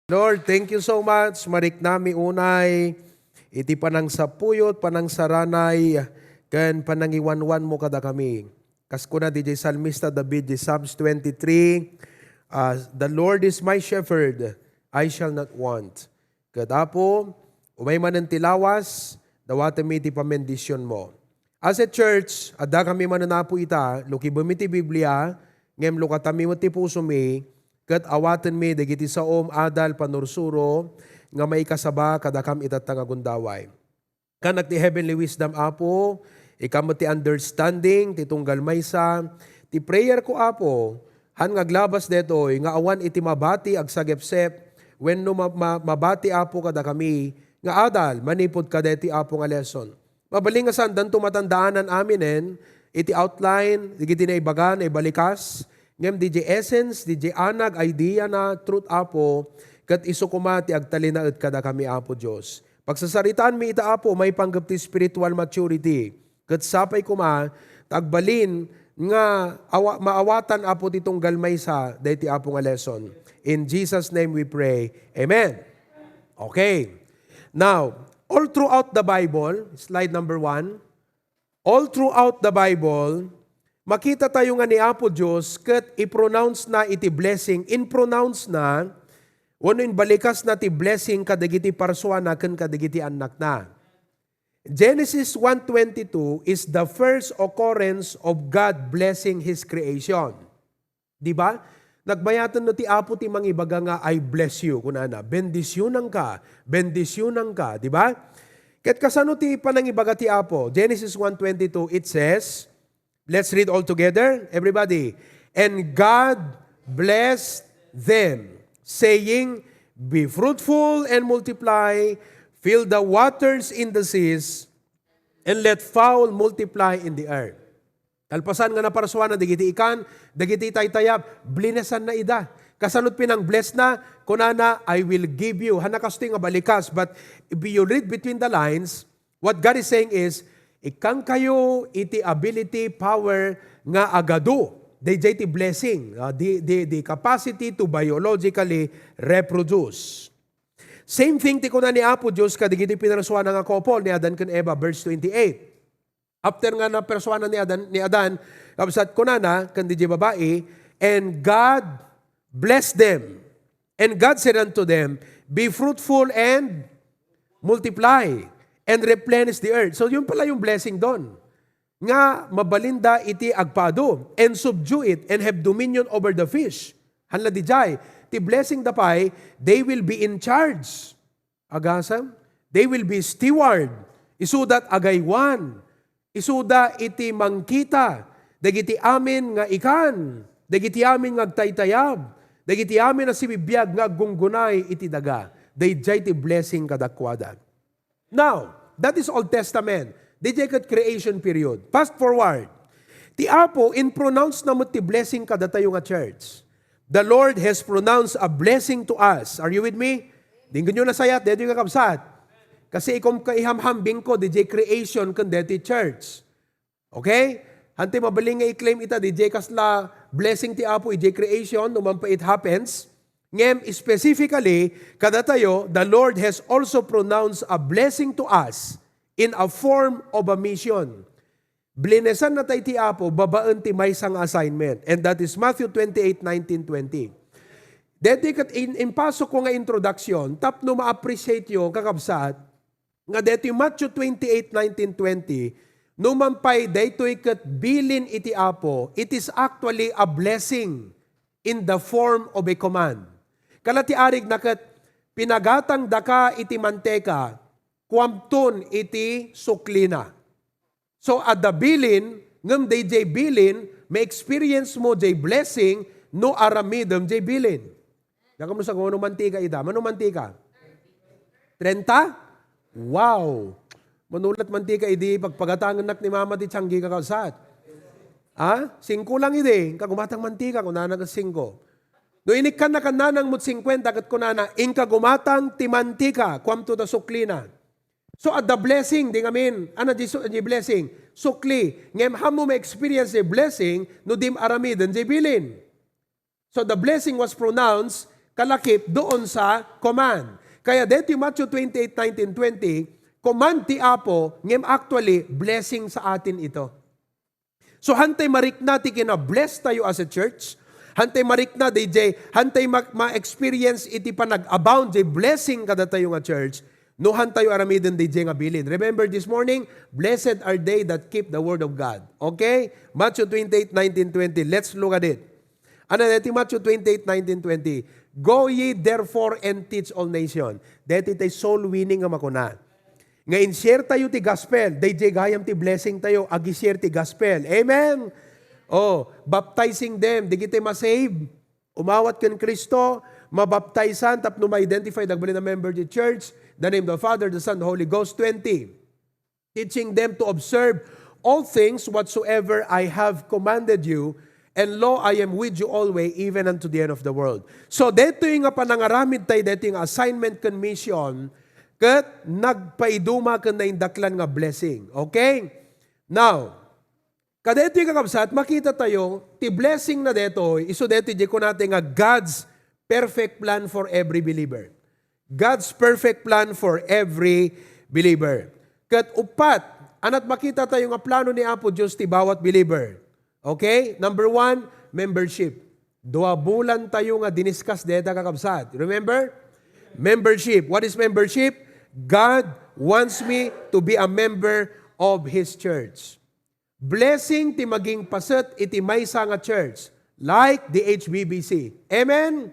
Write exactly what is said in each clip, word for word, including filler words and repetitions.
Lord, thank you so much. Mariknami unay iti panangsapuyot, panangsaranay, ken panangiwanwanmo kadakami. Kas kuna didiay Salmista David, di Psalms twenty-three, ah, "The Lord is my shepherd, I shall not want." Ket, Apo, umay manen ti lawas, dawatenmi ti pamendisionmo. As a church, addakami manen, Apo, ita, lukibemi ti Biblia, ngem lukatami met ti pusomi, ket awatenmi dagiti saom adal panursuro nga maikasaba kadakam itatta nga gundaway. Kanak ti heavenly wisdom, Apo, ika met ti understanding, ti tunggal maysa, ti prayer ko, Apo, han nga aglabas detoy nga awan iti mabati agsagepsep, wenno ma-, ma-, mabati, Apo, kadakami nga adal manipud kadeti, Apo, nga lesson. Mabalin nga saandanto matandaanan aminen iti outline, digiti naibaga, naibalikas, ngem didiay essence, didiay anag, idea na, truth, Apo, ket isu koma ti agtalinaed kadakami, Apo Dios. Pagsasaritaanmi ita, Apo, maipanggep ti spiritual maturity, ket sapay koma ta agbalin nga awa-, maawatan, Apo, ti tunggal maysa daytoy, Apo, nga lesson. In Jesus' name we pray. Amen. Okay. Now, all throughout the Bible, slide number one, all throughout the Bible, makita tayo nga ni Apo Dios ket i-pronounce na iti blessing, in-pronounce na, wenno inbalikas na ti blessing kadagiti parsuana ken kadagiti annakna. Genesis one twenty-two is the first occurrence of God blessing His creation. Di ba? Nagbayaten no ti Apo ti mangibaga nga, "I bless you," kunana, "Bendisyonanka, bendisyonanka," di ba? Ket kasano ti panangibaga ti Apo? Genesis one twenty-two, it says, let's read all together, everybody. "And God blessed them, saying, 'Be fruitful and multiply, fill the waters in the seas, and let fowl multiply in the earth.'" Kalpasan nga naparsuana dagiti ikan, dagiti taytayab, blinesanna ida. Kasano ti pinang-bless na? Kunana, "I will give you." Hanna kastoy nga balikas, but if you read between the lines, what God is saying is, "Ikkankayo iti ability, power nga agadu." Daydiay ti blessing, ah, the, the, the capacity to biologically reproduce. Same thing ti kuna ni Apo Dios kadagiti pinarsuana nga couple ni Adan ken Eva, verse twenty-eight. After nga naparsuana ni Adan, ni Adan, kabsat, kunana ken diay babai, "And God blessed them. And God said unto them, 'Be fruitful and multiply and replenish the earth.'" So, yun pala yung blessing doon. Nga mabalinda iti agpadu, "And subdue it and have dominion over the fish." Hanla didiay, ti blessing da pay, "They will be in charge." Agasem, "They will be steward." Isuda agaywan. Isuda iti mangkita dagiti amin nga ikan, dagiti amin nga agtaytayab, dagiti amin a sibibiag nga aggunggunay iti daga. Daydiay ti blessing kadakuada. Now, that is Old Testament. Daydiay ket creation period. Fast forward. Ti Apo, in-pronounce na met ti blessing kadatayo nga church. The Lord has pronounced a blessing to us. Are you with me? Dinggenyo nasayat, daytoy kakabsat. Kasi ikom kaihamhambing ko, didiay creation ken daytoy church. Okay? Hantay mabalin nga i-claim ita, didiay kasla blessing ti Apo, idiay creation, no man pa it happens. Ngem specifically, kadatayo, the Lord has also pronounced a blessing to us in a form of a mission. Blinesan na tayo ti Apo babaen ti maysa nga assignment, and that is Matthew twenty-eight nineteen twenty. Deti ket in, impasok ko nga introduction, tapno ma-appreciate yo, kakabsat, nga deti Matthew twenty-eight nineteen twenty, no man pay daytoy ket bilin iti Apo, it is actually a blessing in the form of a command. Kala ti arig na ket, "Pinagatang daka iti manteka, kuamton iti suklina." So, adda bilin, ngem daydiay bilin, ma-experience mo jay blessing no aramidem jay bilin. Diak ammo sa mano mantika ida. Mano mantika? Trenta? Wow! Mano lat mantika idi pagpagatangennak ni mama ti tianggi, kakabsat. Ha? Singko lang idi. Inka gumatang mantika, kunana ket singko. No inikkanna kan nanang met singkuenta, ket kunana, "Inka gumatang ti mantika, kuamto ta suklina." So, adda blessing, di ngamin. Ano di su-, di blessing? Sukli. Ngem, ammo ma-experience di blessing no dim aramiden di bilin. So, the blessing was pronounced kalakip doon sa command. Kaya dito yung Matthew twenty-eight nineteen twenty, command ti Apo, ngem actually, blessing sa atin ito. So, hantay marikna ti kina-bless tayo as a church, hantay marikna, D J, hantay ma-, ma-experience iti panag-abound, di blessing kadatayo nga church, no hantayo aramiden D J nga bilin. Remember this morning, "Blessed are they that keep the word of God." Okay? Matthew twenty-eight nineteen twenty. Let's look at it. Ano deti Matthew twenty-eight nineteen twenty? "Go ye therefore and teach all nation." Deti tay soul winning nga makuna. Nga in-share tayo ti gospel, dayjay gayam ti blessing tayo, agi-share ti gospel. Amen? Oh, baptizing them, dagiti masave, umawat ken Cristo, mabaptizan tapno ma-identify dagbalin a member ti church, the name of the Father, the Son, the Holy Ghost. Twenty. Teaching them to observe all things whatsoever I have commanded you, and lo, I am with you always, even unto the end of the world. So, detoy nga panangaramid tayo, detoy nga assignment ken mission, ket nagpaiduma ken naindaklan nga blessing. Okay? Now, kadetoy, kakabsat, makita tayo, ti blessing na detoy, isu detoy, di kunate nga God's perfect plan for every believer. God's perfect plan for every believer. Ket uppat, anat makita tayo nga plano ni Apo Dios ti bawat believer. Okay? Number one, membership. Dua bulan tayo nga diniscuss deta, kakabsat. Remember? Membership. What is membership? God wants me to be a member of His church. Blessing ti maging paset iti maysa nga church, like the H B B C. Amen?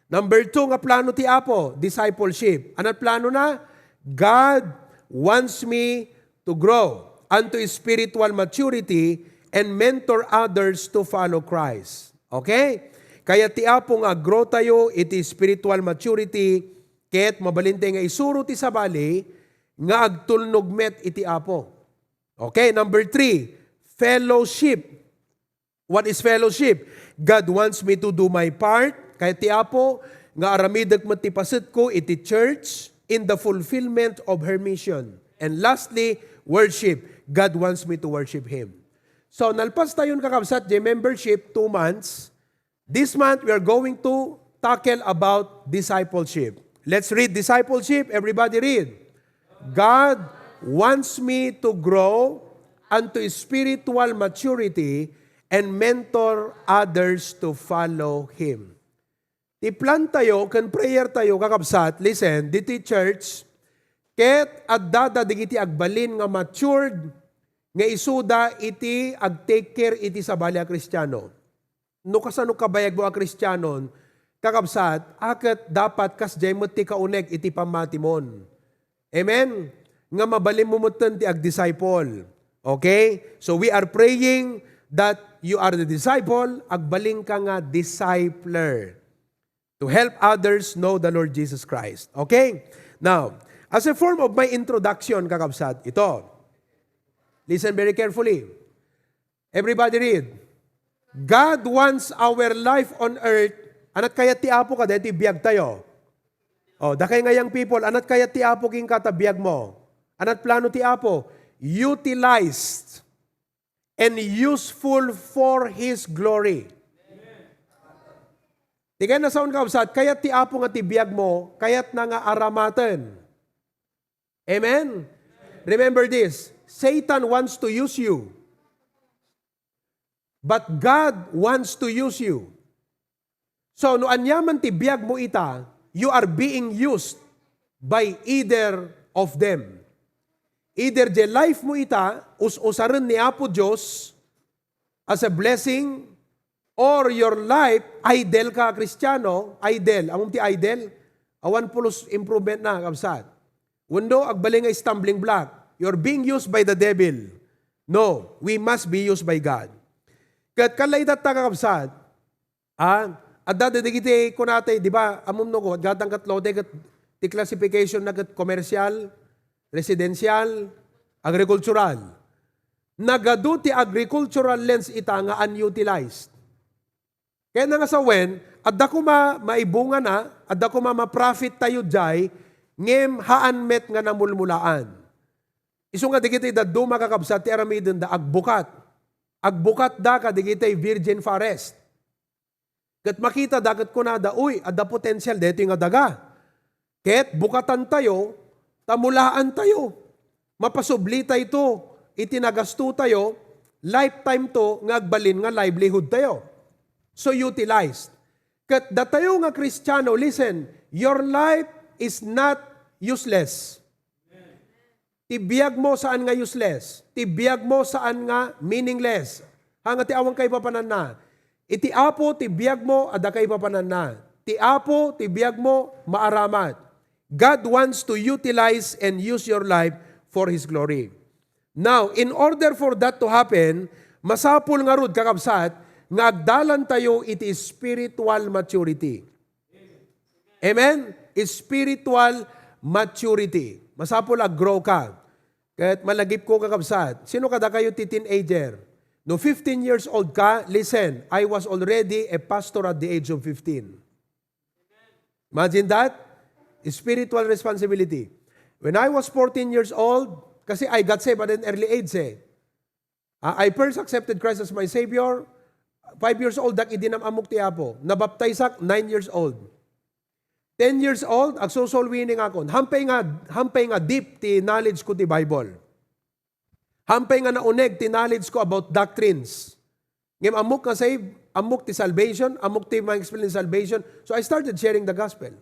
Number two nga plano ti Apo, discipleship. Anat plano na? "God wants me to grow unto spiritual maturity and mentor others to follow Christ." Okay? Kaya ti Apo nga aggrow tayo iti spiritual maturity, ket mabalin tayo nga isuro ti sabali nga agtulnog met iti Apo. Okay, number three, fellowship. What is fellowship? "God wants me to do my part." Kaya ti Apo, nga aramidek met ti pasetko iti church in the fulfillment of her mission. And lastly, worship. God wants me to worship Him. So, nalpas tayon, kakabsat, di membership, two months. This month, we are going to tackle about discipleship. Let's read discipleship. Everybody read. "God wants me to grow unto spiritual maturity and mentor others to follow Him." Ti plan tayo, ken prayer tayo, kakabsat, listen, diti church, ket adda dagiti agbalin nga matured, nga isuda iti ag-take care iti sabali a Kristiano. No kasano kabayagmo a Kristianon, kakabsat, a ket dapat kasdiay met ti kauneg iti pammatimon. Amen? Nga mabalinmo metten ti agdisciple. Okay? So we are praying that you are the disciple, agbalinka nga discipler to help others know the Lord Jesus Christ. Okay? Now, as a form of my introduction, kakabsat, ito. Listen very carefully. Everybody read. "God wants our life on earth." Anat kayat ti Apo kadagiti biag tayo? Oh, dakay nga young people, anat kayat ti Apo kenka ta biag mo? Anat plano ti Apo? Utilized and useful for His glory. Ti kayat na sound, kakabsat, kayat ti Apo nga ti biag mo, kayat na nga aramaten. Amen? Remember this, Satan wants to use you. But God wants to use you. So, no aniaman ti biag mo ita, you are being used by either of them. Either di life mo ita, us-usaren ni Apo Dios as a blessing, or your life, idle ka, Kristiano, idle. Ammom ti idle? Awan pulos improvement na, kabsat. Wenno, agbalin nga stumbling block. You're being used by the devil. No, we must be used by God. Ket kalla itatta, kakabsat, ah, adda dagiti kunatay, di ba, ammom no, gatang ket lote, ket ti classification na ket commercial, residential, agricultural. Nagadu ti agricultural lands ita nga unutilized. Kaya na nga sawen, adda koma maibungana, adda koma ma-profit tayo jay, ngem haan met nga namulmulaan. Isu nga dagiti dadduma, kakabsat, ti aramidenda, agbukat. Agbukatda kadigiti virgin forest. Ket makita da ket kunada, "Uy, adda potensial daytoy nga daga." Ket bukatantayo, ta mulaantayo. Mapasublitayto iti nagastotayo, lifetime to nga agbalin nga livelihood tayo. So utilized. Ket datayo nga Kristiano, listen, your life is not useless. Ti biag mo saan nga useless. Ti biag mo saan nga meaningless. Haan nga ti awan kaipapananna. Iti Apo ti biag mo, adda kaipapananna. Ti Apo ti biag mo, maaramat. God wants to utilize and use your life for His glory. Now, in order for that to happen, masapul ngarud, kakabsat, nga agdalantayo iti spiritual maturity. Amen? Spiritual maturity. Masapul a grow ka. Ket malagipko, kakabsat, sino kadakayo ti teenager? No fifteen years old ka, listen, I was already a pastor at the age of fifteen. Imagine that? Spiritual responsibility. When I was fourteen years old, kasi I got saved at an early age eh. Ah, I first accepted Christ as my Savior. Five years old, dak idi nam-ammok ti Apo. Nabaptaysak, nine years old. Ten years old, agsusulwini nga akon. Hampay nga, hampay nga deep ti knowledge ko ti Bible. Hampay nga nauneg ti knowledge ko about doctrines. Ngem ammok nga save, ammok ti salvation, ammok ti ma-explain ti salvation. So I started sharing the gospel.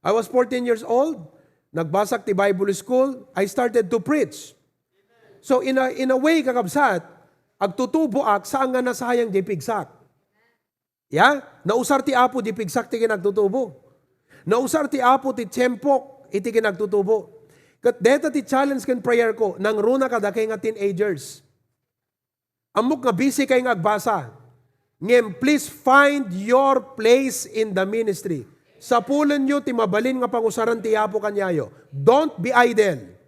I was fourteen years old, nagbasak ti Bible school, I started to preach. So in a, in a way, kakabsat, agtutuboak, saan nga nasayang di pigsak. Ya? Nausar ti Apo di pigsak ti kinagtutubo. Nausar ti Apo ti tiempok iti kinagtutubo. Ket deta ti challenge ken prayer ko, nangruna kadakay nga teenagers. Ammok nga busy kay nga agbasa. Ngem please find your place in the ministry. Sapulenyo ti mabalin nga pangusaran ti Apo kaniayo. Don't be idle.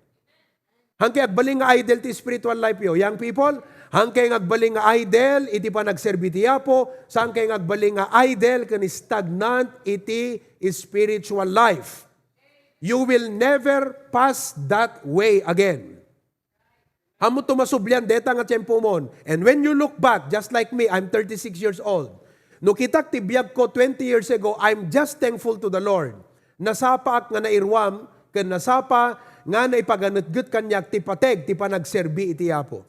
Haan kay agbalin nga idle ti spiritual life yo, young people? Haan kay nga agbalin nga idle iti panagserbi ti Apo, saan kay nga agbalin nga idle ken stagnant iti spiritual life. You will never pass that way again. Haan mo to masublian deta nga tiempomon. And when you look back, just like me, I'm thirty-six years old. No kitak ti biag ko twenty years ago, I'm just thankful to the Lord. Nasapaak nga nairuam, ken nasapa nga naipaganetget kaniak ti pateg ti panagserbi iti Apo.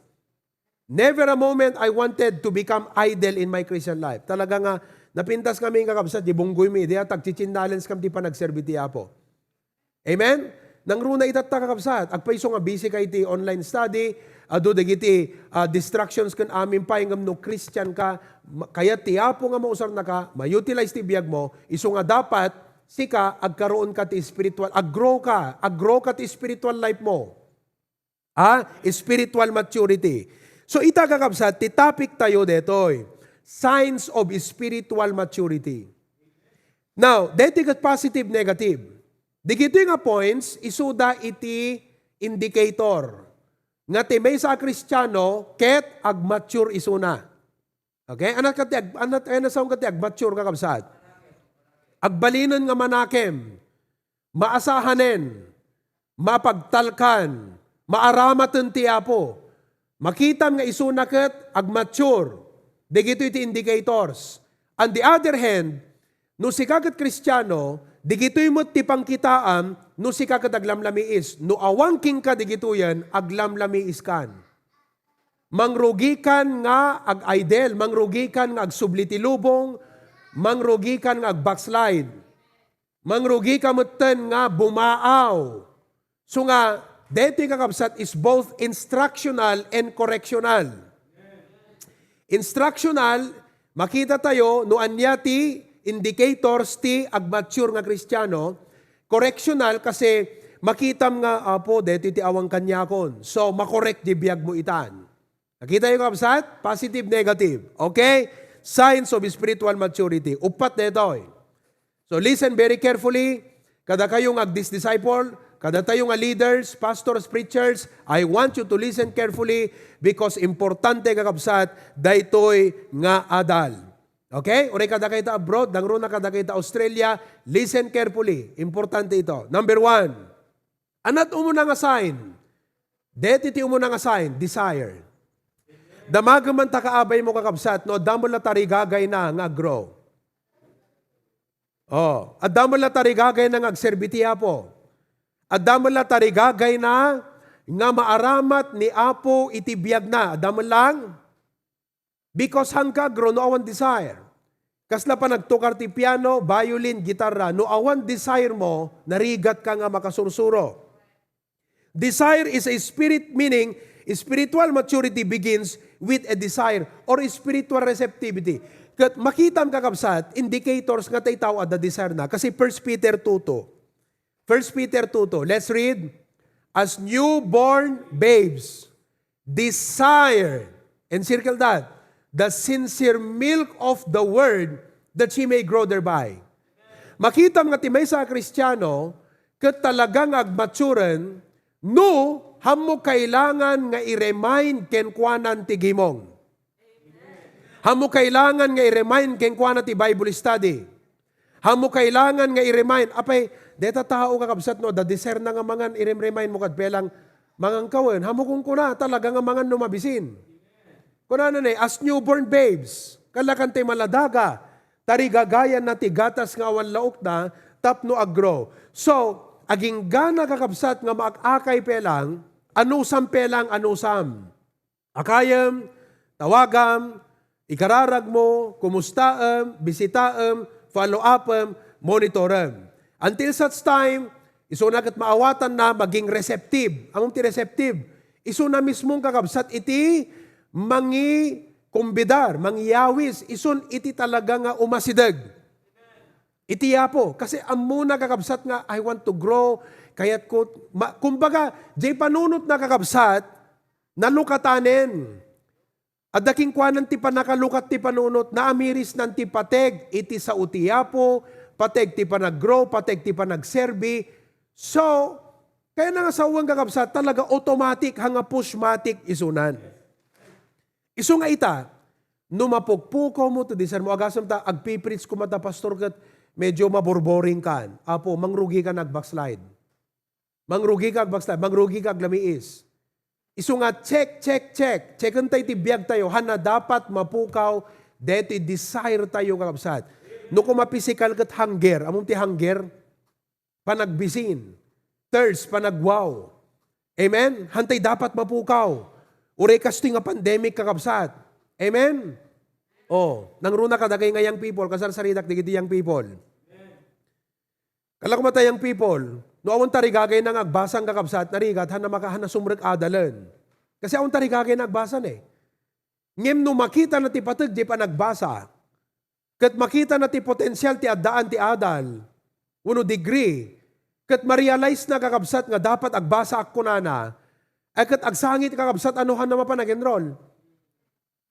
Never a moment I wanted to become idle in my Christian life. Talaga nga, napintas kami nga kabsat, di bunggoy mi, di at agchichindalens kam ti panagserbi ti Apo. Amen? Nangruna itatta, kakabsat. Agpayso nga busy ka iti online study, adu dagiti, ah, distractions ken amin pay, ngem no Christian ka, ma-, kayat ti Apo nga mausarnaka, ma-utilize ti biag mo, isu nga dapat sika agkaroon ka ti spiritual, ag-grow ka, ag-grow ka ti spiritual life mo. Ah, spiritual maturity. So ita, kakabsat, ti topic tayo detoy, signs of spiritual maturity. Now, deti ket positive, negative. Digitoy nga points, isuda iti indicator nga ti maysa a Kristiano ket agmature isuna. Okay? Anat ket ti ag-, anat, ay, nasaon ket ti agmature, kakabsat? Agbalinen nga manakem, maasahanen, mapagtalkan, maaramaten ti Apo. Makitam nga isuna ket agmature. Dagitoy ti indicators. On the other hand, no sika ket Kristiano, dagitoy met ti pangkitaam no sika ket aglamlamiis. No awan kenka dagitoyen, aglamlamiiskan. Mangrugikan nga ag-idle, mangrugikan nga agsubli ti lubong, mangrugikan nga ag-backslide. Mangrugika metten nga bumaaw. So nga, daytoy, kakabsat, is both instructional and correctional. Instructional, makita tayo no ania ti indicators ti agmature nga Kristiano. Correctional, kasi makitam nga, "Apo, daytoy ti awan kaniakon." So, makorek di biag mo itan. Nakita yo, kabsat? Positive, negative. Okay? Signs of spiritual maturity. Uppat daytoy. So listen very carefully. Kada kayo nga agdisdisciple, kada tayo nga leaders, pastors, preachers, I want you to listen carefully because importante, kakabsat, daytoy nga adal. Okay? Uray kada kayo ta abroad, nangruna kada kayo ta Australia, listen carefully. Importante ito. Number one, anat umuna nga sign? Deti ti umuna nga sign, desire. Damagem man ta kaabay mo, kakabsat, no adda met la tarigagayna nga ag-grow. Oh, adda met la tarigagayna nga agserbi ti Apo. Adda met la tarigagayna nga maaramat ni Apo iti biagna. Adda met lang? Because haanka aggrow no awan desire. Kasla panagtukar ti piano, violin, gitarra, no awan desire mo, narigatka nga makasursuro. Desire is a spirit, meaning spiritual maturity begins with a desire or spiritual receptivity. Ket makitam, kakabsat, indicators nga tay tao adda desire na. Kasi First Peter two two. First Peter two two. Let's read. "As newborn babes, desire," and circle that, "the sincere milk of the word, that ye may grow thereby." Makitam nga ti maysa a Kristiano, ket talaga nga agmaturen, no, hammo kailangan nga i-remind kenkuanan ti gimong. Hammo kailangan nga i-remind kenkuana ti Bible study. Hammo kailangan nga i-remind. Apay, deta tao, kakabsat, no, adda desire na nga mangan, i-remind mo kad pelang, "Mangan kawen." Hammo kunkuna, talaga nga mangan no mabisin. Kunana ni, "As newborn babes, kalakan ti maladaga, tarigagayan na ti gatas nga awan laokna, tapno aggrow." So, aginggana, kakabsat, nga maak-akay pelang, anusam pelang, anusam. Akayem, tawagam, ikararag mo, kumustaem, bisitaem, follow upem, monitorem. Until such time, isuna ket maawatanna maging receptive. Ammom ti receptive? Isuna mismong, kakabsat, iti mangikumbidar, mangyawis, isun iti talaga nga umasideg iti Apo. Kasi ammona, kakabsat, nga, "I want to grow." Kayatko, ma-, kumbaga, jay panunotna, kakabsat, nalukatanen. Adda kenkuanan ti pannakalukat ti panunot, naamirisnan ti pateg iti sao ti Apo, pateg ti panaggrow, pateg ti panagserbi. So, kayatna nga sawen, kakabsat, talaga automatic, haan nga pushmatic isunan. Isu nga ita, no mapukpukaw mo ti desire mo, agasem ta, agpipreach koma ta, pastor, ket medyo maborboring kan. Apo, mangrugi ka nga agbackslide. Mangrugi ka agbackslide, mangrugi ka aglamiis. Isu nga check, check, check. Checken tayo ti biag tayo. Haan a dapat mapukaw detoy desire tayo, kakabsat. No koma physical ket hunger. Ammom ti hunger? Panagbisin. Thirst, panagwaw. Amen? Haan tay dapat mapukaw. Uray kastoy nga pandemic, kakabsat. Amen? Oh, nangruna kadagiti nga young people, kasarsaritak dagiti young people. Kala koma ta young people, no awan tarigagayna nga agbasa nga kakabsat, narigat, haan a maka-, haan a sumrek adalen. Kasi awan tarigagayna agbasa ne. Ngem no makitana ti pateg jay panagbasa, ket makitana ti potensial ti addaan ti adal, wenno degree, ket ma-realize na, kakabsat, nga dapat agbasaak kunana, ay ket agsangit, kakabsat, no haan a mapan ag-enroll.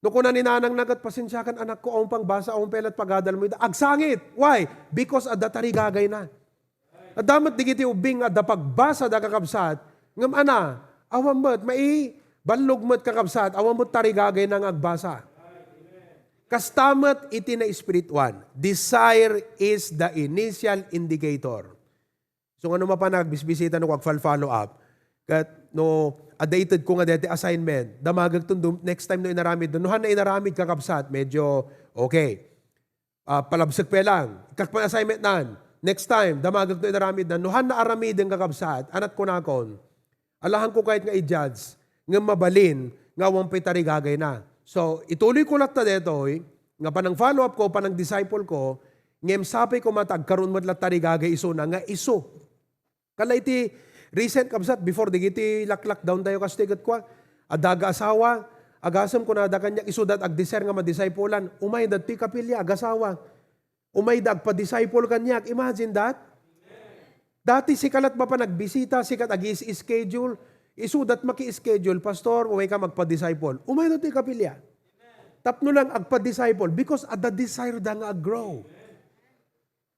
No kuna ni nanangna ket, "Pasensiakan, anakko, awan pangbasa, awan pay la't pagadal mo ida." Agsangit. Why? Because adda tarigagayna. Adda met dagiti ubbing nga adda pagbasada, kakabsat, ngem ania, awan met, maiballog met, kakabsat, awan met tarigagayna nga agbasa. Kasta met iti naespirituan. Desire is the initial indicator. So, nga no mapan agbisbisita no agfal-follow up, ket no adda itedko nga dayta assignment, damagekton dum-, next time no inaramidna. No haan a inaramid, kakabsat, medyo okay. Ah, palabsek pay lang. Ikkan assignment nan. Next time, damagekton inaramidna. No haan a aramiden, kakabsat, ania ti kunakon, alahanko kayat nga i-judge, ngem mabalin nga awan pay tarigagayna. So, ituloyko latta daytoy, nga panang-follow up ko, panang-disciple ko, ngem sapay koma ta agkaroon met latta tarigagay isuna nga isu. Kala iti recent, kabsat, before dagiti lock-, lockdown tayo, kastoy ket kua, adda agaasawa, agasem kunada kaniak, isuda agdesire nga madiscipulan, umayda ti kapilya, agasawa. Umayda agpa-disciple kaniak. Imagine that? Dati sika la't mapan agbisita, sika la't ag-i-schedule, isuda ti maki-schedule, "Pastor, umayka agpa-disciple." Umayda ti kapilya. Tapno lang agpa-disciple because adda desire da nga ag-grow.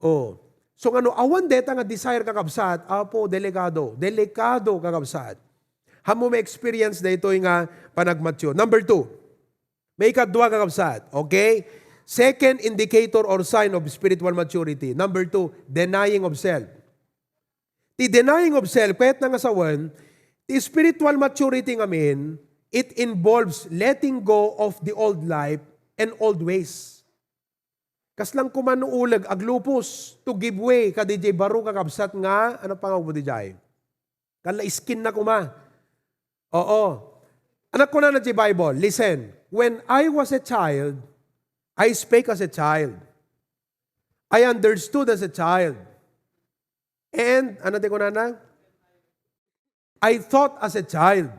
Oh. So, nga no awan dayta nga desire, kakabsat, apo, delikado. Delikado, kakabsat. Haan mo ma-experience daytoy nga panagmature. Number two, maikadua, kakabsat. Okay? Second indicator or sign of spiritual maturity. Number two, denying of self. Ti denying of self, kayatna nga sawen, ti spiritual maturity ngamin, it involves letting go of the old life and old ways. Kasla koma no uleg, aglupos to give way kadi jay baro, kakabsat, nga, ano pangawag mo di jay? Kala iskin na koma. Oo. Anak ko na na di Bible. Listen, "When I was a child, I spake as a child. I understood as a child." And, ano di ko na na? "I thought as a child.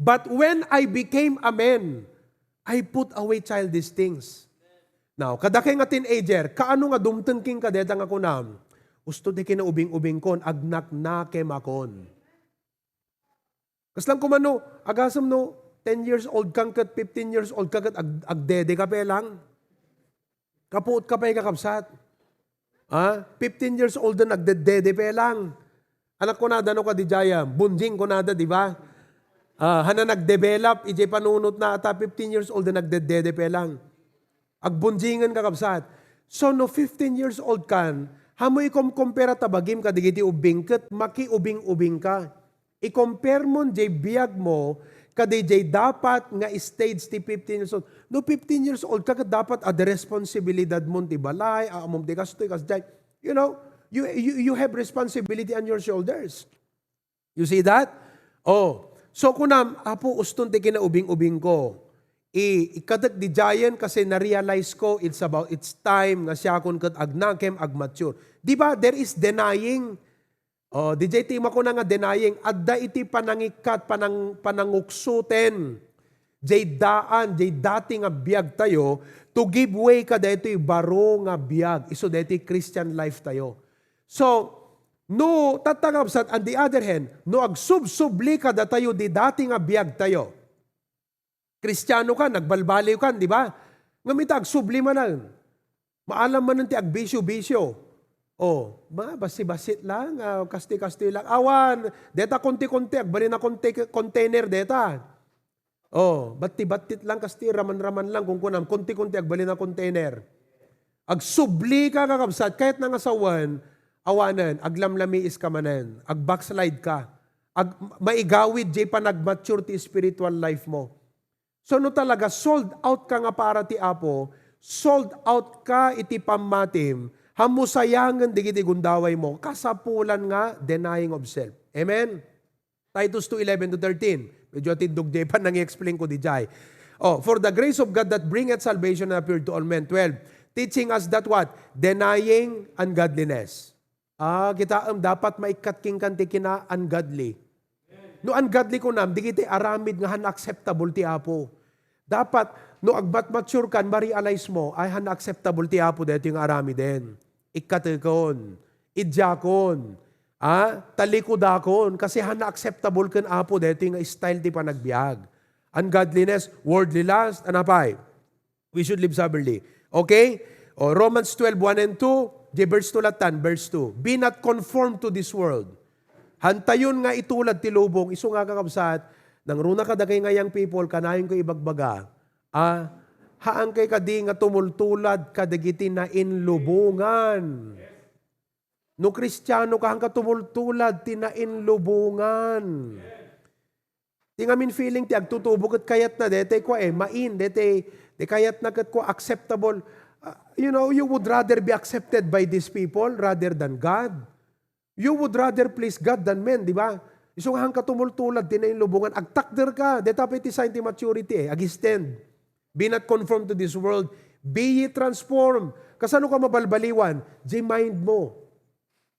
But when I became a man, I put away childish things." Now, kadakay nga teenager, kaano nga dumteng kenka deta nga kunam, "Usto ti kinaubing-ubingkon, agnaknakemakon." Kasla koma no, agasem no, ten years old ka ket fifteen years old ka ket ag-, agdede ka pay lang. Kapuot ka pay, kakabsat. Ah, fifteen years old na nagdedede pay lang. Anak ko nada no kadi jayam, bunjing ko nada, di ba? Ah, hana nagdevelop, ijay panunot na ata fifteen years old na nagdedede pay lang. Agbunjingen, kakabsat. So, no fifteen years old kan, hamo ikom-compare ta bagim kadigiti ubbing, ket makiubing-ubing ka. I-compare mon jay biag mo kadi jay dapat nga stage ti fifteen years old. No fifteen years old ka, ket dapat adda responsibilidad mon ti balay, ammom ti kastoy, kasjay. You know, you, you, you have responsibility on your shoulders. You see that? Oh, so kunam, "Apo, uston ti kinaubing-ubing ko." I, ikatek di giant kasi na-realize ko, it's about, it's time nga siakon ket agnakem, agmature. Di ba, there is denying. Oh, di jay ti makuna nga denying. Adda iti panangikkat, panang-, pananguksoten. Jay daan, jay dati nga biag tayo, to give way ka daytoy baro nga biag. Isu daytoy Christian life tayo. So, no, tatta, kakabsat, on the other hand, no agsubsubli kadatayo di dati nga biag tayo. Kristiano ka, nagbalbaliw ka, di ba? Ngem ita agsubli manen. Maalam manen ti agbisyo-bisyo. Oh, ma, basi-basit lang, ah, kasti-kasti lang. Awan, deta konti-konti, agbalin a konti-, container deta. Oh, batti-battit lang, kasti raman-raman lang, kunkunam, konti-konti, agbalin a container. Agsubli ka, kakabsat, kayatna nga sawen, awanen, aglamlamiis ka manen, agbackslide ka, ag-, maigawid jay panagmature ti spiritual life mo. So, no talaga, sold out ka nga para ti Apo, sold out ka iti pammatim, hammo sayangen dagiti gundaway mo, kasapulan nga denying of self. Amen? Titus two eleven to thirteen. Medyo atiddog jay panangi-explain ko di jay. Oh, "For the grace of God that bringeth salvation appeared to all men." Twelve, teaching us that what? Denying ungodliness. Ah, kitaem, dapat maikkat kenka ti kina-ungodly. No ungodly kunam, dagiti aramid nga han acceptable ti Apo. Dapat, no agmat-mature kan, ma-realize mo, ay han acceptable ti Apo daytoy nga aramiden. Ikkatekon, idiakon, ah, talikudakon, kasi han acceptable ken Apo daytoy nga style ti panagbiag. Ungodliness, worldly lust, ano pay? We should live soberly. Okay? O, Romans twelve, one and two, di verse two latan, verse two. "Be not conformed to this world." Hantayon nga itulad ti lubong, isu nga, kakabsat, nangruna kadagay nga young people, kanayon ko ibagbaga, ah, haan kay kadi nga tumultulad kadagiti nainlubongan. No Kristiano ka, hanka tumultulad ti nainlubongan. Ti ngamin feeling ti agtutubo ket kayatna, daytoy kua, eh, main, daytoy, ti kayatna ket kua acceptable. Ah, you know, you would rather be accepted by these people rather than God. You would rather please God than men, di ba? Isu nga hanka tumultulad ti nainlubongan, agtakder ka. Dayta pay ti sign ti maturity, eh, ag-stand. "Be not conformed to this world. Be ye transformed." Kasano ka mabalbaliwan? Di mind mo.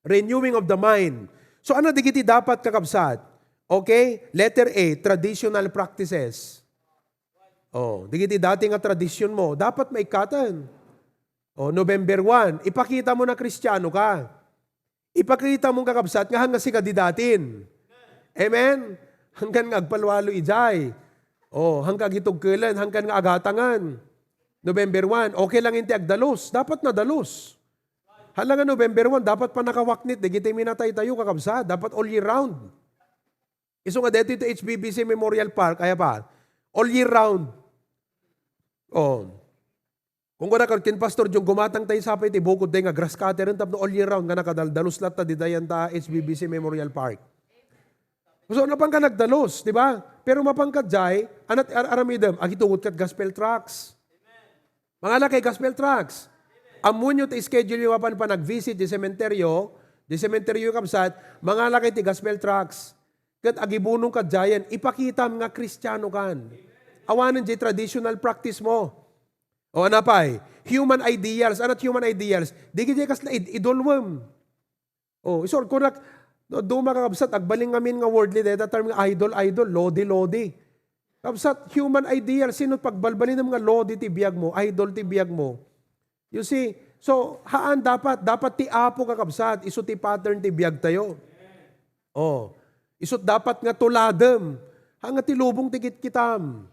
Renewing of the mind. So, ano dagiti dapat, kakabsat? Okay? Letter A, traditional practices. Oh, dagiti dati nga tradisyon mo, dapat maikkaten. Oh, November one, ipakita mo na Kristiano ka. Ipakita mo, kakabsat, nga hangga sika di datin. Amen? Hanggan nga agpalwalo ijay. Oh, hangga agitugkelen, hanggan nga agatangan. November one, okay lang inti agdalus. Dapat nadalus. Hala nga November one, dapat pa nakawaknit, dagiti minatay tayo, kakabsat. Dapat all year round. Isu nga dito iti H B B C Memorial Park, aya pa, all year round. Oh. Kung kuna ka, ken Pastor Jung, gumatang tayo sapay ti bukod day nga grass cutter, tapno all year round nga nakadaldalus latta di dayan ta H B B C Memorial Park. So, napangka nagdalus, di ba? Pero mapangka jay, anat ar-, aramidem, agitugot kat gospel tracts. Mangala kay gospel tracts. Ammoenyo ti schedule-yo mapan panag-visit di sementeryo, di sementeryo, kabsat, mangalakay ti gospel tracts. Ket agibunong kad diayen, ipakitam nga Kristiano kan. Awanen di traditional practice mo. O, ano pay? Human ideals. Anat human ideals? Di gidi kasla id-, idolwem. O, isor ko nak, no, duma ka, kabsat, agbalin ngamin nga worldly deta term nga idol, idol, lodi, lodi. Kabsat, human ideal, sino pagbalbalinem nga lodi ti biag mo, idol ti biag mo? You see? So, haan dapat, dapat ti Apo, kakabsat, isu ti pattern ti biag tayo. O, isut dapat nga tuladem. Ha nga ti lubong ti kitkitam.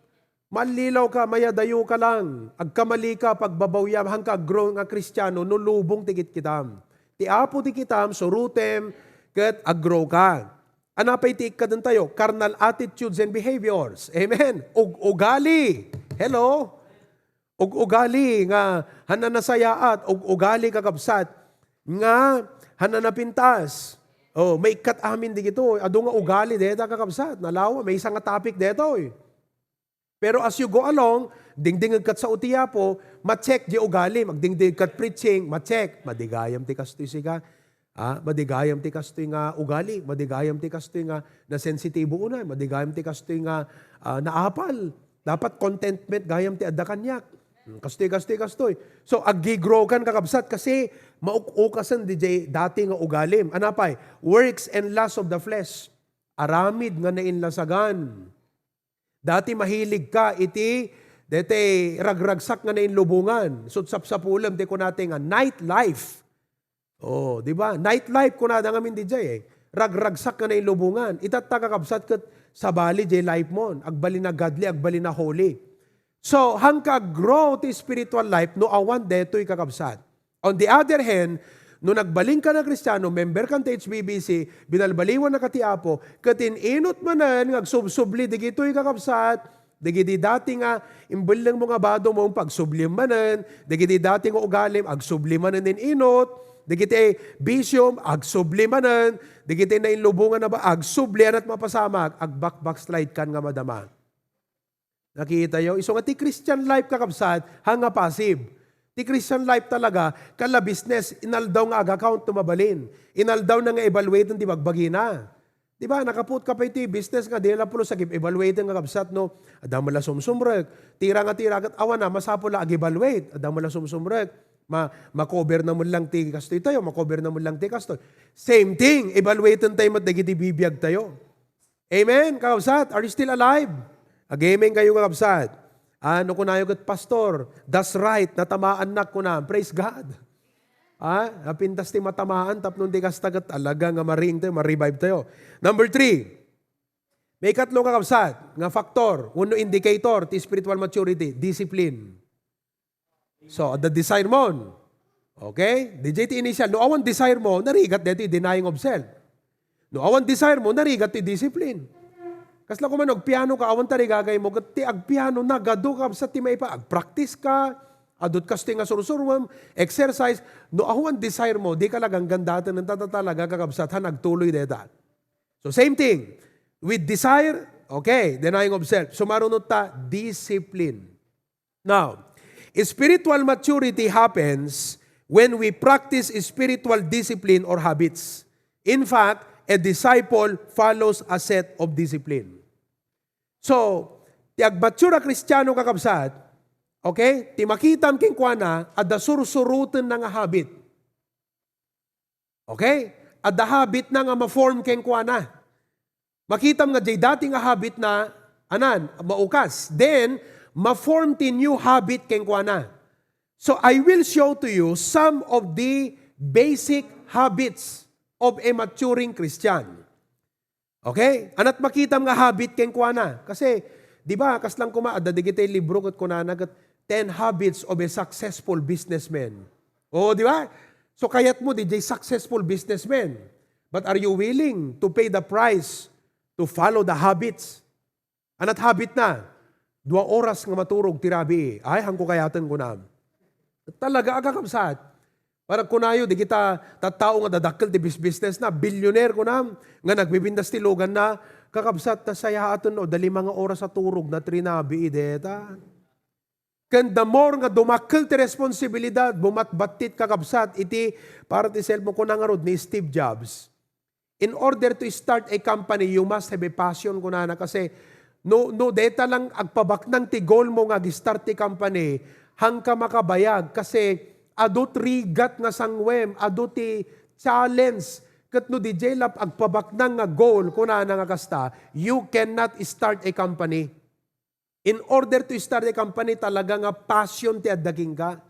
Mallilaw ka, mayadayo ka lang. Agkamali ka, pagbabawiam, hangka aggrow nga Kristiano, no lubong ti kitkitam. Ti Apo ti kitam, surutem, ket aggrow ka. Anapay ti ikkaden tayo? Carnal attitudes and behaviors. Amen. Ug-ugali. Hello? Ug-ugali nga han a nasayaat, ug-ugali, kakabsat, nga han a napintas. O, maikkat amin digitoy. Adu nga ugali deta, kakabsat. Nalawa, maysa nga topic detoy. Pero as you go along, dingdingeg kat sao ti Apo, ma-check di ugalim. Agdingdingeg kat preaching, ma-check. Madi gayam ti kastoy sika. Ah, madi gayam ti kastoy nga ugali, madi gayam ti kastoy nga nasensitibo unay, madi gayam ti kastoy nga, ah, naapal. Dapat contentment gayam ti adda kaniak. Hmm, kastoy, kastoy, kastoy. So, aggi-grow kan, kakabsat, kasi mauk-ukasen di jay dati nga ugalim. Anapay? Works and lust of the flesh. Aramid nga nainlasagan. Dati mahilig ka iti dete ragragsak nga nainlubongan. Isut sapsapulem ti kunate nga night life. Oh, di ba? Night life kunada ngamin di jay, eh. Ragragsak nga nainlubongan. Itatta, kakabsat, ket sabali jay life mo. Agbalin a godly, agbalin a holy. So, hangka grow ti spiritual life no awan detoy, kakabsat. On the other hand, no nagbalinka nga Kristiano, member kan ti H B B C, binalbaliwanka ti Apo, ket in-inut manen nga agsubsubli digitoy, kakabsat, dagiti dati nga imbellengmo nga bado mo, pagsublim manen, dagiti dati nga ugalim, agsubli manen in-inut, dagiti bisiom, agsubli manen, dagiti nainlubongan a ba-, agsubli, anat mapasamak, agbak-backslide kan nga madama. Nakitayo? Isu nga ti Christian life, kakabsat, ha nga passive. Ti Christian life talaga, kala business, inaldaw nga ag-account no mabalin. Inaldaw na nga evaluate ti bagbagina. Di ba? Nakapuot ka pay ti business nga, di na pulos ag-evaluate nga, kabsat, no? Adda man la sumsumrek. Tira nga tira, ket awan na, masapul la ag-evaluate. Adda man la sumsumrek. Ma-, ma-cover na man lang ti kastoy tayo, ma-cover na man lang ti kastoy. Same thing, evaluate tayo met dagiti bibiag tayo. Amen, kakabsat? Are you still alive? Ag-amen kayo, kakabsat. Ano kunayo ket, "Pastor, that's right, natamaannak," kuna. Praise God. Ah, napintas ti matamaan, tapno di kasta ket talaga nga maring tayo, ma-revive tayo. Number three, may katlo, kakabsat, nga factor, wenno indicator ti spiritual maturity, discipline. So, adda desire mo. Okay? D J ti initial. No awan desire mo, narigat daytoy denying of self. No awan desire mo, narigat ti discipline. Kasla koma no agpiano ka, awan tarigagay mo, ket ti agpiano, nagadu, kabsat, ti maipa-, agpractice ka, adut kastoy nga sursuruem, exercise, no awan desire mo, di ka la ganggandaten, ta, ta, talaga, kakabsat, han agtuloy deta. So, same thing. With desire, okay, denying of self. Sumarunod ta, discipline. Now, spiritual maturity happens when we practice spiritual discipline or habits. In fact, a disciple follows a set of discipline. So, ti agmature a Kristiano, kakabsat, okay, ti makitam kenkuana, adda sursurutenna nga habit. Okay? Adda habit na nga ma-form kenkuana. Makitam nga jay dati nga habit na, anan, maukas. Then, ma-form ti new habit kenkuana. So, I will show to you some of the basic habits of a maturing Christian. Okay? Anat makitam nga habit kenkuana. Kasi, di ba, kasla koma, adda digiti libro ket kunana ket ten habits of a successful businessman. O, di ba? So, kayat mo, di jay successful businessman. But are you willing to pay the price to follow the habits? Anat habit na? Dua oras nga maturog ti rabii. Ay, hanko kayaten, kunam. Talaga, kakabsat. Para kunayo, di kita tattao nga dadakkel ti bis-, business na, billionaire, kunam, nga nagbibindas ti lugan na, kakabsat, ta sayaaten, no, da lima nga oras a turog na, ti rabii, deta. Ken the more nga dumakkel ti responsibilidad, bumatbattit, kakabsat, iti, para ti cellphone, kuna ngarud ni Steve Jobs, "In order to start a company, you must have a passion," kunana. Kasi no, no deta lang agpabaknang ti goal mo nga ag-start ti company, haanka makabayag kasi adu ti rigat nga sangwem, adu ti challenge. Ket no diay la agpabaknang nga goal, kunana nga kasta, you cannot start a company. In order to start a company, talaga nga passion ti adda kenka.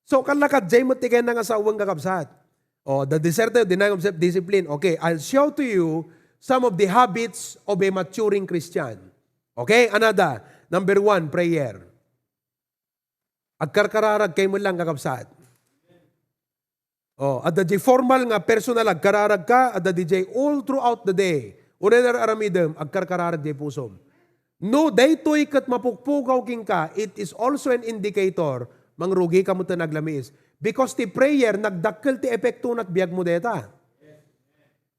So, kallakad, jay met ti kayatna nga sawen, kakabsat. Oh, the desert, denying of self-discipline. Okay, I'll show to you some of the habits of a maturing Christian. Okay, another. Number one, prayer. Agkarkararag kayo met lang, kakabsat. Oh, adda jay formal nga personal agkararag ka, adda diay all throughout the day. Unay nga ar-aramidem, agkarkararag jay pusom. No daytoy ket mapukpukaw kenka, it is also an indicator, mangrugi ka met nga aglamiis. Because ti prayer, nagdakkel ti epektona iti biag mo deta.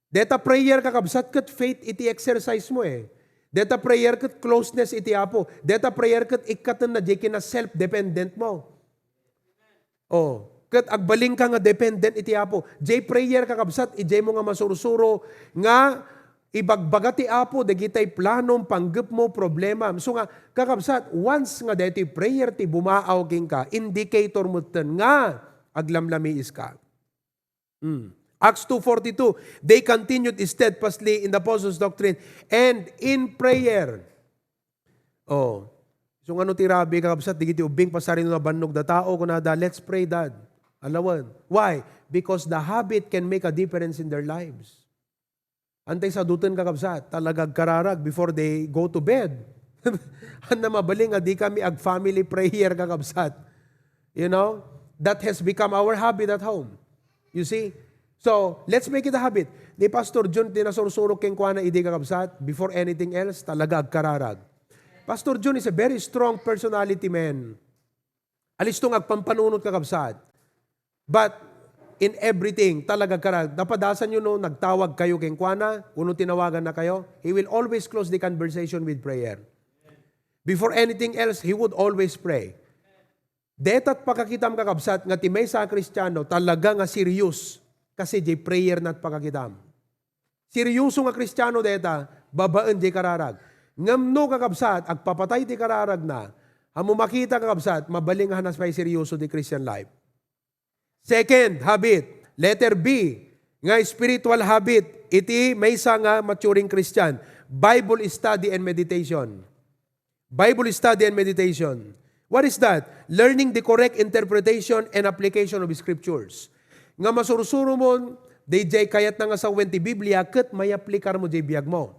Deta prayer, kakabsat, ket faith iti exercise mo eh. Deta prayer ket closeness iti Apo. Deta prayer ket ikkatenna jay kina self-dependent mo. Oh, ket agbalinka nga dependent iti Apo. Jay prayer, kakabsat, idiay mo nga masursuro nga ibagbaga ti Apo dagitay planom, panggepmo, problemam. So nga, kakabsat, once nga daytoy prayer ti bumaaw kenka, indicator metten nga aglamlamiiska. Hmm. Acts two forty-two, "They continued steadfastly in the apostles' doctrine and in prayer." Oh. So, ano ti rabii, kakabsat, dagiti ubbing pasarino a bannog da tao, kunada, "Let's pray, Dad." Alawen. Why? Because the habit can make a difference in their lives. Antay sa duten, kakabsat, talaga agkararag before they go to bed. Ania mabalin nga dikami ag-family prayer, kakabsat. You know, that has become our habit at home. You see? So, let's make it a habit. Ni Pastor Jun, ti nasursuro kenkuana idi, kakabsat, before anything else, talaga agkararag. Pastor Jun is a very strong personality man. Alisto nga agpampanunot, kakabsat. But in everything, talaga agkararag. Napadasan yo no nagtawag kayo kenkuana, wenno tinawagan na kayo, he will always close the conversation with prayer. Before anything else, he would always pray. Deta ti pakakitam, kakabsat, nga ti maysa a Kristiano talaga nga serious kasi jay prayer na ti pakakitam. Seryoso nga Kristiano deta, babaen jay kararag. Ngem no, kakabsat, agpapatay ti kararagna, ammo makita, kakabsat, mabalin nga hanas pay seryoso ti Christian life. Second habit, letter B, nga spiritual habit iti maysa nga maturing Christian, Bible study and meditation. Bible study and meditation. What is that? Learning the correct interpretation and application of scriptures. Nga masursuro mo, dayjay kayatna nga sawen ti Biblia, ket mayaplikar mo jay biag mo.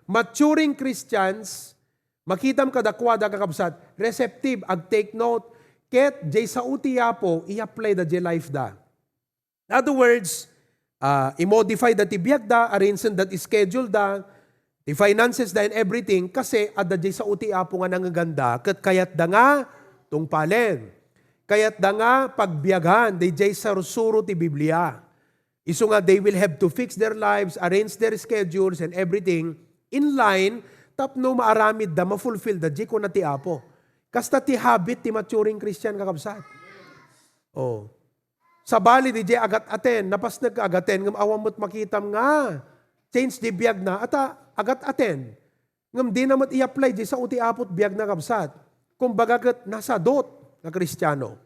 Maturing Christians, makitam kadakuada, kakabsat, receptive, ag-take note, ket jay sao ti Apo, i-apply da jay life da. In other words, ah, i-modify da ti biag da, arrange da ti schedule da, ti finances da and everything, kasi adda jay sao ti Apo nga nangeganda, ket kayat da nga tungpalen. Kayat da nga pagbiagan, dayjay sarsuro ti Biblia. Isu nga they will have to fix their lives, arrange their schedules and everything in line, tapno maaramid da, ma-fulfill da, jay kuna ti Apo. Kasta ti habit ti maturing Christian, kakabsat. Oh. Sabali, dayjay agat-aten, napasnek nga agat-aten, ngem awan met makitam nga change di biag na, ata agat-aten. Ngem dina met i-apply jay sao ti Apo ti biag na, kabsat. Kumbaga ket nasadot nga Kristiano.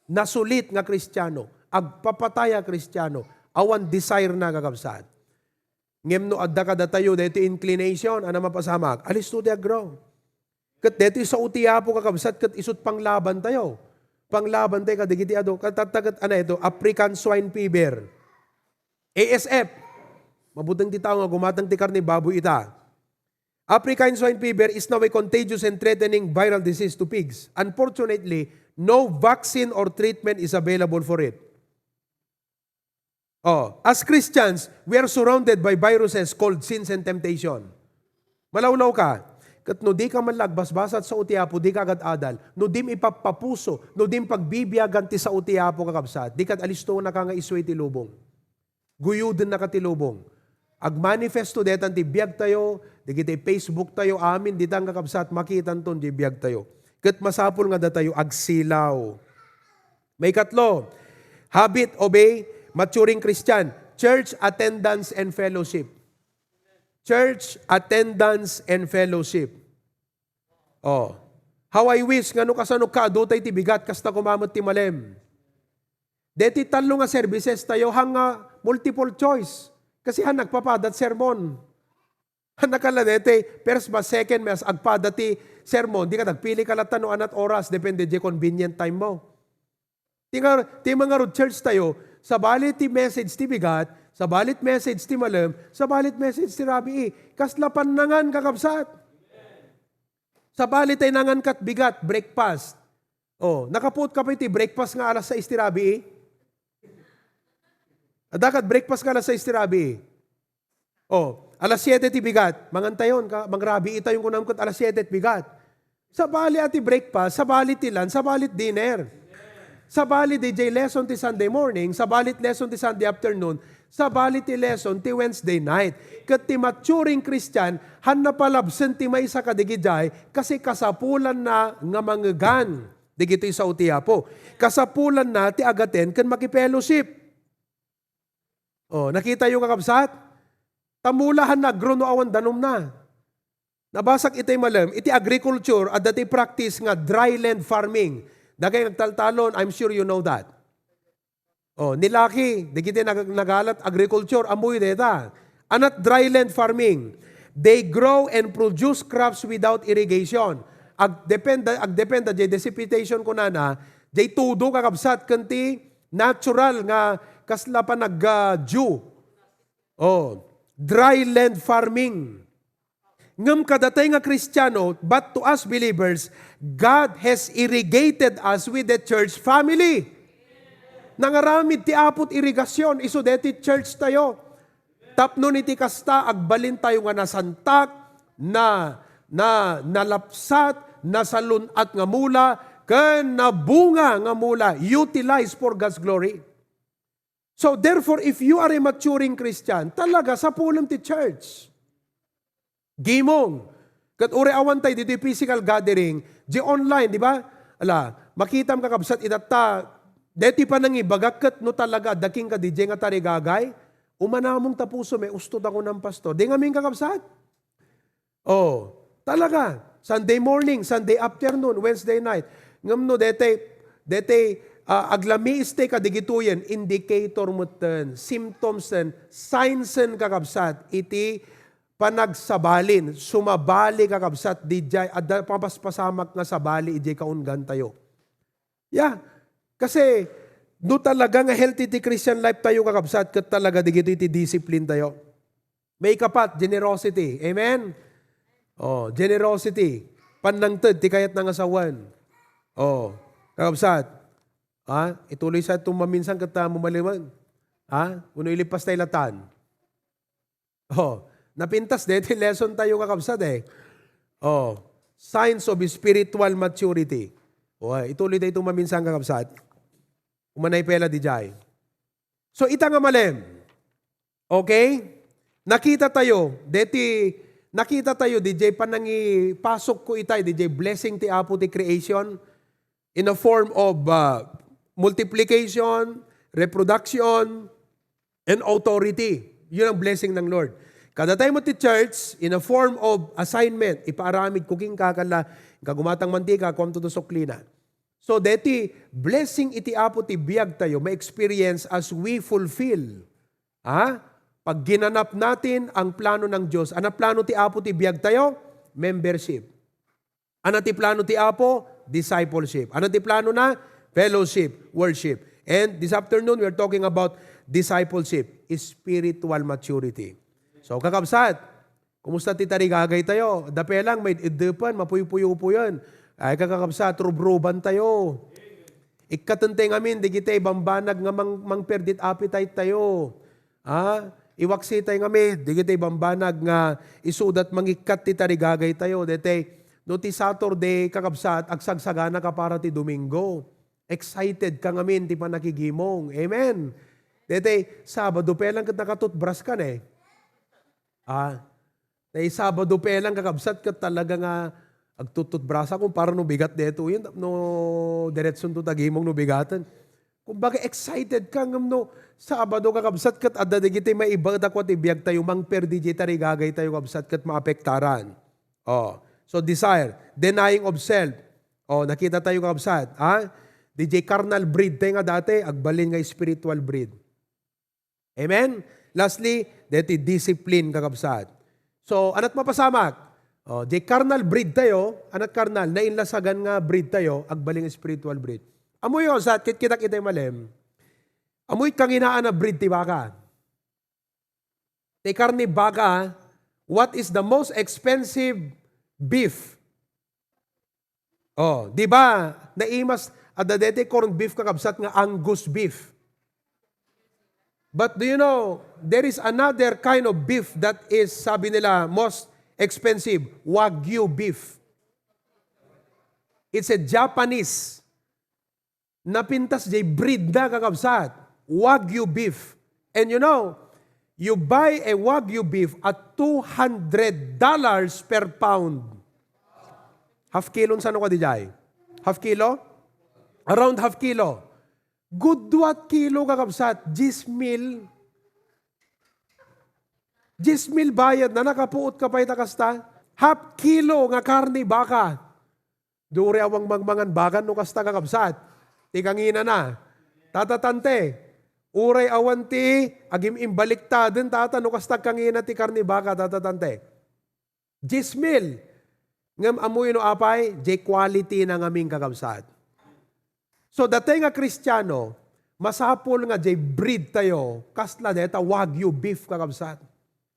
Nasulit nga Kristiano. Agpapatay a Kristiano. Awan desire na, kakabsat. Ngem no adda kadatayo daytoy inclination, ania mapasamak? Alisto ti ag-grow. Ket daytoy sao ti Apo, kakabsat, ket isut' panglaban tayo. Panglaban tayo kadagiti adu. Ket tatta ket ania ito, African swine fever. A S F. Mabuteng ti tao nga gumatang ti karne baboy ita. African swine fever is now a contagious and threatening viral disease to pigs. Unfortunately, no vaccine or treatment is available for it. Oh, as Christians, we are surrounded by viruses called sins and temptation. Malawlaw ka, ket no di ka man la agbasbasat sao ti Apo, di ka agad-adal, no dim ipappapuso, no dim pagbibiagan ti sao ti Apo, kakabsat, di kad alisto naka nga isuay ti lubong. Guyuden naka ti lubong. Agmanifesto detan ti biag tayo, dagiti Facebook tayo, amin ditan, kakabsat, makitanton di biag tayo. Ket masapul nga datayo agsilaw. Maikatlo, habit, obey, maturing Christian, church attendance and fellowship. Church attendance and fellowship. Oh. How I wish nga no kasano kaadu tay ti bigat, kasta koma met ti malem. Deti tallo nga services tayo, hanga multiple choice. Kasi han nagpapadat sermon. Han nakala deti, first mass, second mass, agpada ti sermon, di ka nagpili ka latta no anat oras, depende di convenient time mo. Ti nga, ti mga road church tayo, sabali ti message ti bigat, sabali ti message ti malem, sabali ti message ti rabii. Kasla pannangan, kakabsat. Sabali tay nangan kat bigat, breakfast. Oh, nakapuot ka pa iti breakfast nga alas sais ti rabii? Adda kat breakfast nga alas sais ti rabii? Oh, alas siete ti bigat. Mangan tayon, ka, mangrabii tayon kunam ket alas siete ti bigat. Sabali a ti breakfast, sabali ti lunch, sabali ti dinner. Sabali di jay lesson ti Sunday morning, sabali ti lesson ti Sunday afternoon, sabali ti lesson ti Wednesday night. Ket ti maturing Christian, han napalabsen ti maysa kadagijay, kasi kasapulanna nga mangegan. Dagitoy sao ti Apo. Kasapulanna ti agaten ken makifellowship. Oh, nakita yo, kakabsat? Tamula han nagro no awan danumna. Nabasak itay malem, iti agriculture, adda ti practice nga dry land farming. Dagay nagtaltalon, I'm sure you know that. Oh, ni Lucky, dagiti nag-, nagalat agriculture, ammoyo deta. Anat dry land farming. They grow and produce crops without irrigation. Agdependa, agdependa, jay precipitation kunana, jay tudo, kakabsat, ken ti natural nga kasla panag-, ah, dew. Oh, dry land farming. Ngem kadatay nga Kristiano, but to us believers, God has irrigated us with the church family. Nangaramid ti Apo ti irigasyon, isu deti church tayo. Tapno iti kasta, agbalin tayo nga nasantak, na, na, nalapsat, nasalun-at nga mula, ken nabunga nga mula, utilized for God's glory. So therefore, if you are a maturing Christian, talaga sapulem ti church. Gimong. Ket uray awan tay ditoy physical gathering, di online, di ba? Ala, makitam, kakabsat, itatta, deti panangibagak ket no talaga adda kenka diay nga tarigagay, umanamong ta pusom, usto ta kunam, pastor. Di ngamin, kakabsat? Oh, talaga. Sunday morning, Sunday afternoon, Wednesday night. Ngem no detay, detay, ah, aglamiis ti kadigitoyen, indicator metten, symptoms ten, signs ten, kakabsat, iti panagsabalin, sumabali, kakabsat, diay adda mapaspasamak nga sabali idiay kaunggantayo. Yeah. Kasi, no talaga nga healthy ti Christian life tayo, kakabsat, ket talaga digitoy ti discipline tayo. Maikapat, generosity. Amen? Oh, generosity. Pannangted ti kayatna nga sawen. Oh, kakabsat. Ha? Ituloy sa itong maminsan ket ta mamaliwan. Ha? Uno ilipas tayo latan. Oh, napintas deti lesson tayo, kakabsat, eh. Oh, signs of spiritual maturity. Oh, ituloy tayo itong maminsan, kakabsat. Umanay pela diay. So, ita nga malem. Okay? Nakita tayo, deti, nakita tayo, diay panangipasok ko itay, diay blessing ti Apo ti creation in a form of, uh, multiplication, reproduction, and authority. Yun ang blessing ng Lord. Kada tayo mo ti church, in a form of assignment, ipaaramid ko king kakala, kagumatang mantika, kuam to suklina. So, deti, blessing iti Apo ti biag tayo, ma-experience as we fulfill. Ha? Pag ginanap natin ang plano ng Diyos, ano plano ti Apo ti biag tayo? Membership. Ano ti plano ti Apo? Discipleship. Ano ti plano na? Fellowship, worship. And this afternoon, we're talking about discipleship, spiritual maturity. So, kakabsat, kumusta ti tarigagay tayo? Dape lang, may iddepen, mapuypuyo-puyon. Ay, kakabsat, rubruban tayo. Ikkaten tayo ngamin, digiti bambanag nga mang-, mangperdit appetite tayo. Ah, iwaksi tayo ngamin, digiti bambanag nga isudat mangikkat ti tarigagay tayo. Dete, no ti Saturday, kakabsat, agsagsagana ka para ti Domingo. Excited ka ngamin ti panakigimong. Amen. Dete, Sabado pa lang ket nakatutbras ka ne. Ah, tay Sabado pa lang, kakabsat, ket talaga nga Agtututbrasa kung para no bigat detoyen, no diretson to tagimong no bigaten. Kumbaga, excited ka ngem no Sabado, kakabsat, ket adda dagiti maibaet a kua ti biag tayo, mangperdi diay tarigagay tayo, kabsat, ket maapektaran. Oh. So, desire, denying of self. Oh, nakita tayo, kabsat, ha? Di diay carnal breed tayo nga dati, agbalin nga spiritual breed. Amen? Lastly, deti discipline, kakabsat. So, anat mapasamak? Oh, diay carnal breed tayo, anat carnal, nainlasagan nga breed tayo, agbalin nga spiritual breed. Amoy, kabsat, kitkitak itay malem. Amoy kanginaan a breed ti baka. Ti karne baka, what is the most expensive beef? Oh, di ba? Naimas, adda deti corned beef, kakabsat, nga Angus beef. But do you know, there is another kind of beef that is, sabi nila, most expensive, Wagyu beef. It's a Japanese. Napintas diay breed na, kakabsat. Wagyu beef. And you know, you buy a Wagyu beef at two hundred dollars per pound. Half kilo, saan ka di diay? Half kilo? Around half kilo. Good what kilo, kakabsat? Dies mil. Dies mil bayad na, nakapuot ka pay ta kasta? Half kilo nga karne baka. Di uray awan mangmangan baka no kasta, kakabsat. Ti kangina na. Tata, tante, uray awan ti agim-imbaliktaden, tata, no kasta kangina ti karne baka, tata, tante. Dies mil. Ngem ammoyo no apay, diay quality na ngamin, kakabsat. So, dati nga Kristiano, masapul nga diay breed tayo, kasla deta Wagyu beef, kakabsat.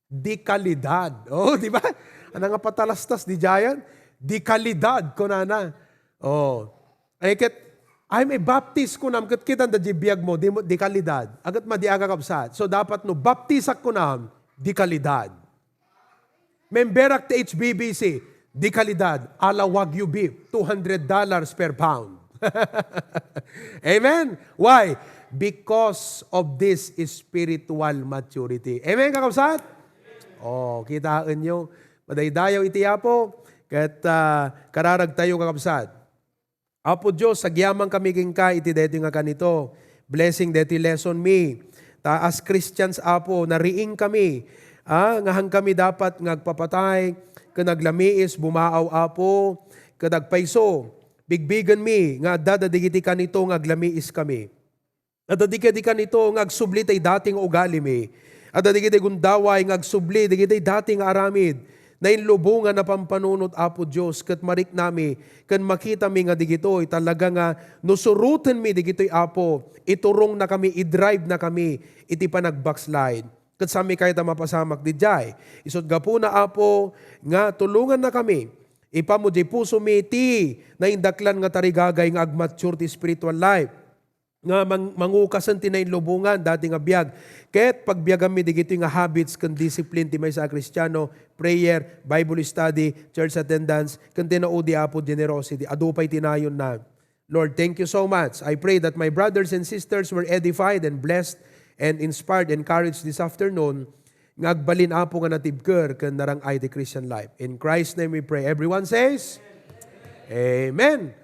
Di kalidad. Oh, di ba? Ano nga patalastas di giant? Di kalidad, kunana. Oh. Ay, ket, I'm a Baptist, kunam, ket kitam da di biag mo, di, mo- di kalidad. Agat madi, kakabsat. So, dapat no, Baptisak, kunam, di kalidad. Memberak ti H B B C, di kalidad, ala Wagyu beef, two hundred dollars per pound. Amen? Why? Because of this spiritual maturity. Amen, kakabsat? Oh, kitaenyo. Madaydayaw iti Apo, ket, ah, kararag tayo, kakabsat. Apo Dios, agyamankami kenka iti daytoy nga kanito. Blessing daytoy lesson mi. Ta as Christians, Apo, nariing kami, ah, nga han kami dapat nga agpapatay ken aglamiis, bumaaw, Apo, ket agpayso. Bigbigen mi nga adda dagiti kanito nga aglamiis kami. Adda dagiti kanito nga agsubli tay dati nga ugalimi. Adda dagiti gundaway nga agsubli dagiti dati nga aramid. Nainlubongan a pampanunot, Apo Dios, ket mariknami ken makitami nga digitoy talaga nga no surotenmi digitoy, Apo, iturongna kami, idrive na kami iti panagbackslide. Ket saan mi kayat a mapasamak didiay. Isut' gapuna, Apo, nga tulonganna kami. Ipammo diay pusomi ti naindaklan nga tarigagay nga agmature ti spiritual life. Nga mang-, mangukasen ti nainlubongan dati nga biag. Ket pagbiaganmi digitoy nga habits ken discipline ti maysa a Kristiano, prayer, Bible study, church attendance, ken ti naudi, Apo, generosity. Adu pay ti nayonna. Lord, thank you so much. I pray that my brothers and sisters were edified and blessed and inspired, encouraged this afternoon nga agbalin, Apo, nga natibker ken narang-ay ti Christian life. In Christ's name we pray. Everyone says, Amen.